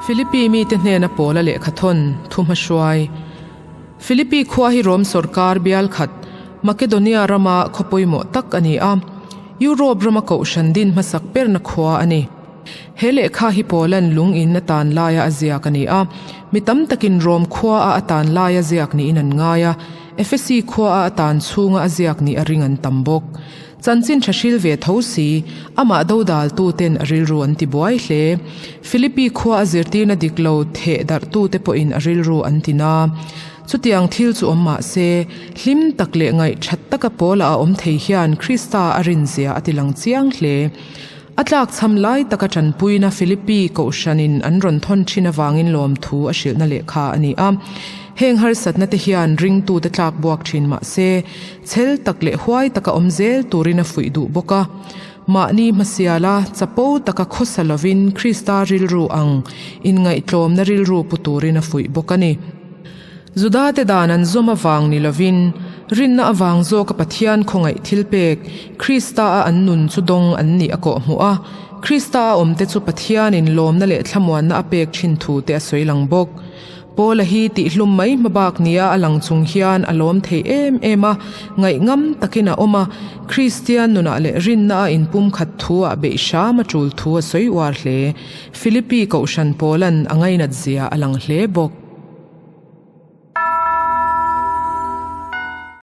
Philippi mite hnena Paula lehkhathawn thuhmahruai. Philippi khua hi Rom sawrkar bial khat, Makedonia rama khaw pawimawh tak a ni a. Europe rama kohhran din hmasak berna khua a ni. He lehkha hi Paula'n lung in a tan laia a ziak a ni a. Mi tam takin Rom khua a a tan laia ziak niin an ngai a, Efesi khua a a tan chhunga a ziak nih a ring an tam bawk. Chanchin tha hril ve tho si, amah dodal tuten a rilru an ti buai hle. Philippi khua a zirtirna dik lo theh darh tute pawhin a rilru an ti na. Chutiang thil chu awm mah se, hlim tak leh ngaih that taka pawla a awm thei hian Krista a rinzia a ti lang chiang hle. A tlakchham lai taka tanpuina Philippi Kohhranin an rawn thawn thin avangin lawmthu a hrilhna lehkha a ni a. Heng harsatna te hian ringtute tlak buak thin mah se, chhel tak leh huai taka awm zel turin a fuih duh bawk a. Mahni hmasiala chapo taka khawsa lovin Krista rilru ang inngaihtlawmna rilru pu turin a fuih bawk a ni. Judate dan an zawm avang ni lovin, rinna avang zawka Pathian khawngaih thilpek, Krista-a an nun chu dawng an nih a kawhhmuh a. Krista-a awmte chu Pathianin lawmna leh thlamuanna a pek thin thu te a sawi lang bawk. Paula hi tihhlum mai hmabak nia a lang chung hian a lawm thei em em a, ngaihngam takin a awm a, Kristian nunah leh rinna a inpumkhat thu ah beih hram a tul thu a sawi uar hle. Philippi Kohhran Paula'n a ngainat zia a lang hle bawk.